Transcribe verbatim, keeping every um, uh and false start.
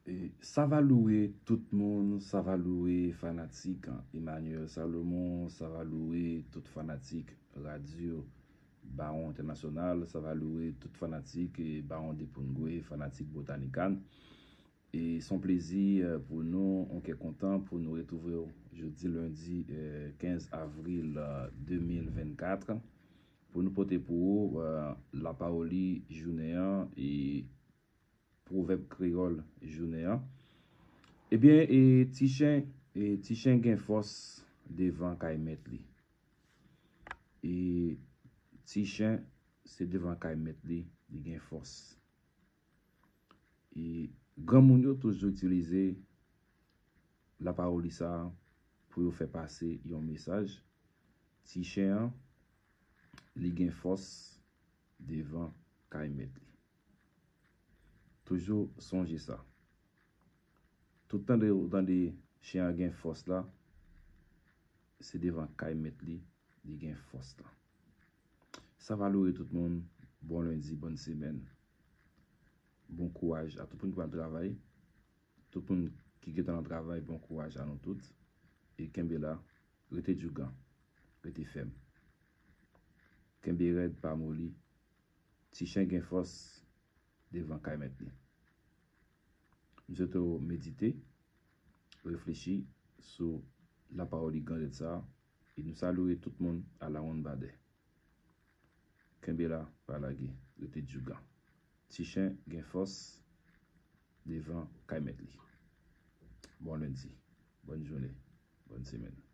E, sa va louwe tout moun, sa va louwe fanatik Emmanuel Salomon, sa va louwe tout fanatik radyo Bawon Entènasyonal, sa va louwe tout fanatik e Bawon de Poungwe, fanatik Botanican. E se yon plezi, eh, pou nou, yon kè kontan pou nou retwouve w jodi lendi, eh, kenz avril, eh, de mil vennkat, pou nou pote pou ou, eh, lapawoli jounen an e pwovèb kreyòl jounen an. Ebyen, e, ti chen, e, ti chen gen fòs devan kay mèt li. E ti chen, se devan kay mèt li, li gen fòs. E granmoun yo toujou itilize lapawoli sa a pou yo fè pase yon mesaj. Ti chen an, li gen fòs devan kay mèt li. Toujou sonje sa. Tout tan de ou tande chen an gen fòs la, se devan kay mèt li, li gen fòs la. Sa va louwe tout moun. Bon lendi, bòn semèn. Bon kouraj a tout moun ki pral travay. Tout moun ki gentan nan travay, bon kouraj a nou tout. E kenbe la, rete djougan, rete fèm. Kenbe rèd, pa moli. Ti chen gen fòs devan kay mèt li. M swete w medite, reflechi sou lapawoli grandèt sa a, e nou salye tout moun a la ronn badè. Kenbe la, pa lage, rete djougan. Ti chen gen fòs devan kay mèt li. Bon lendi, bòn jounen, bòn semèn.